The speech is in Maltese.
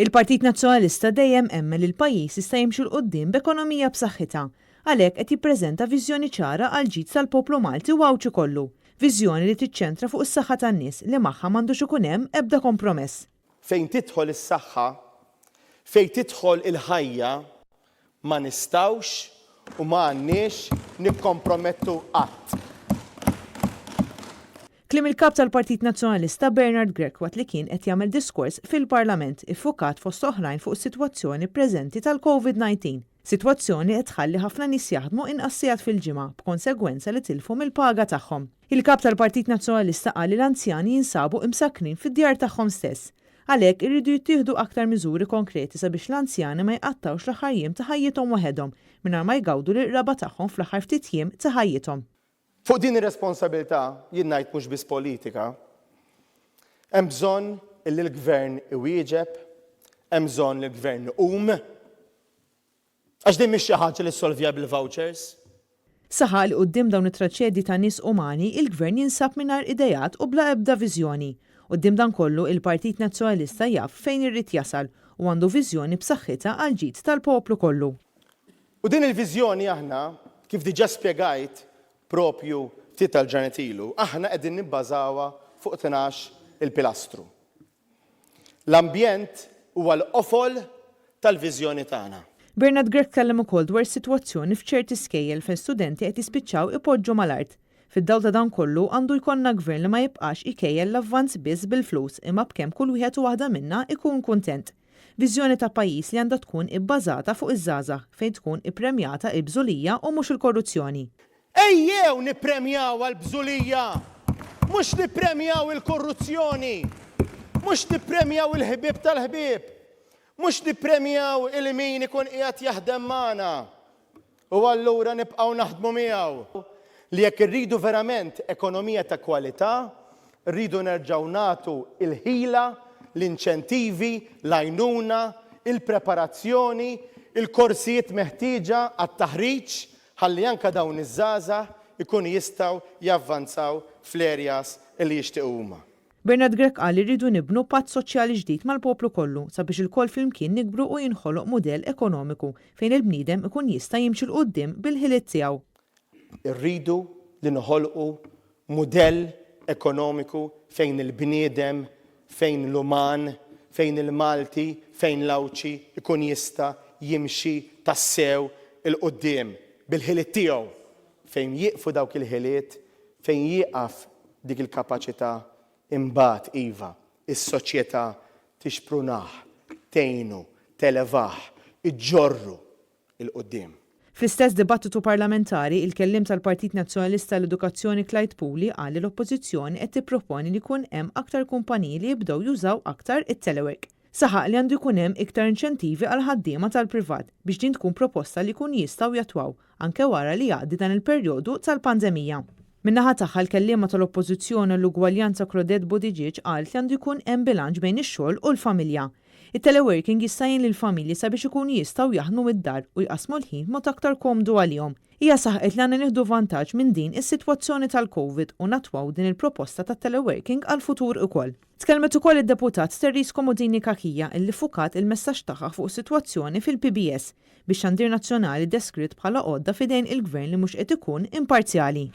Il-Partit Nazzjonalista dejjem emmen li l-pajjiż jista' jimxi 'l quddiem b'ekonomija b'saħħitha. Għalhekk qed jippreżenta viżjoni ċara għall-ġid tal-poplu Malti u Għawdxi kollu. Viżjoni li tiċċentra fuq is-saħħa tan-nies li magħha m'għandux ikun hemm ebda kompromess. Fejn tidħol is-saħħa, fejn tidħol il-ħajja, ma nistgħux u ma għandniex nikkompromettu qatt. Kliem il-Kap tal-Partit Nazzjonalista Bernard Grech waqt li kien qed jagħmel diskors fil-Parlament iffukat fost oħrajn fuq is-sitwazzjoni preżenti tal-Covid 19. Sitwazzjoni li qed tħalli ħafna nies jaħdmu inqas sigħat fil-ġimgħa b'konsegwenza li tilfu mill-paga tagħhom. Il-Kap tal-Partit Nazzjonalista qal li l-anzjani jinsabu imsakkrin fid-djar tagħhom stess. Għalhekk iridu jittieħdu aktar miżuri konkreti sabiex l-anzjani ma jqattgħux l-aħħar jiem ta' ħajjithom waħedhom mingħajr ma jgawdu lill-qraba tagħhom fl-aħħar ftit jiem ta' ħajjithom. Fuq din ir-responsabilità, jien ngħid mhux biss politika, hemm bżonn illi l-Gvern iwieġeb, hemm bżonn li l-Gvern iqum, Għax din mhix xi ħaġa li ssolviha bil-vouchers. Saħaq li quddiem dawn it-traċedji ta' nies umani, il-Gvern jinsab mingħajr ideat u bla ebda viżjoni. Quddiem dan kollu, il-Partit Nazzjonalista jaf fejn irid jasal u għandu viżjoni b'saħħitha għall-ġid tal-poplu kollu. U din il-viżjoni aħna, kif diġà spjegajt propju ftit tal-ġranet ilu, aħna qegħdin nibbażawha fuq 12 il-pilastru. L-ambjent huwa l-qofol tal-viżjoni tagħna. Bernard Grech tkellem ukoll dwar is-sitwazzjoni f'ċerti skejjel fejn studenti qed jispiċċaw ipoġġu mal-art. Fid-dawl ta' dan kollu, għandu jkollna Gvern li ma jibqax ikejjel l-avvanz biss bil-flus imma b'kemm kull wieħed u waħda minna jkun kuntent. Viżjoni ta' pajjiż li għandha tkun ibbażata fuq iż-żgħażagħ fejn tkun ippremjata l-bżulija u mhux il-korruzzjoni. Ejjew nippremjaw għall-bżulija, mhux nippremjaw il-korruzzjoni, mhux nippremjaw il-ħbieb tal-ħbieb, mhux nippremjaw il min ikun qiegħed jaħdem magħna u allura nibqgħu naħdmu miegħu. Li jekk irridu verament ekonomija ta' kwalità, rridu nerġgħu nagħtu l-ħila, l-inċentivi, l-għajnuna, il-preparazzjoni, il-korsijiet meħtieġa għat-taħriġ ħalli anke dawn iż-żgħażagħ ikunu jistgħu javvanzaw fl-areas li jixtiequ huma. Bernard Grech qal li rridu nibnu patt soċjali ġdid mal-poplu kollu sabiex ilkoll flimkien nikbru u jinħoloq mudell ekonomiku fejn il-bniedem ikun jista' jimxi 'l quddiem bil-ħiliet tiegħu. Irridu li noħolqu mudell ekonomiku fejn il-bniedem, fejn l-uman, fejn il-Malti, fejn l-Għawdxi jkun jista' jimxi tassew 'il quddiem bil-ħiliet tiegħu. Fejn jieqfu dawk il-ħiliet, fejn jieqaf dik il-kapaċità, imbagħad iva, is-soċjetà tixprunah, tgħinu, televah, iġġorru 'il quddiem. Fl-istess dibattitu parlamentari, il-kelliem tal-Partit Nazzjonalista għall-Edukazzjoni Clyde Puli qal li l-Oppożizzjoni qed tipproponi li jkun hemm aktar kumpaniji li jibdew jużaw aktar it-telework. Saħaq li għandu jkun hemm iktar inċentivi għall-ħaddiema tal-privat biex din tkun proposta li jkunu jistgħu jattwaw anke wara li jgħaddi dan il-perjodu tal-pandemija. Min-naħa tagħha l-kelliema tal-Oppożizzjoni għall-Ugwaljanza Claudette Buttigieg qalet li għandu jkun hemm bilanċ bejn ix-xogħol u l-familja. It-teleworking jista' jgħin lill-familji sabiex ikunu jistgħu jaħdmu mid-dar u jqassmu l-ħin b'mod aktar komdu għalihom. Hija saħqet li għandna nieħdu vantaġġ minn din is-sitwazzjoni tal-Covid u nattwaw din il-proposta tat-teleworking għall-futur ukoll. Tkellmet ukoll id-Deputat Therese Comodini Cachia illi ffukat il-messaġġ tagħha fuq is-sitwazzjoni fil-PBS, bix-xandir nazzjonali deskritt bħala għodda f'idejn il-Gvern li mhux qed ikun imparzjali.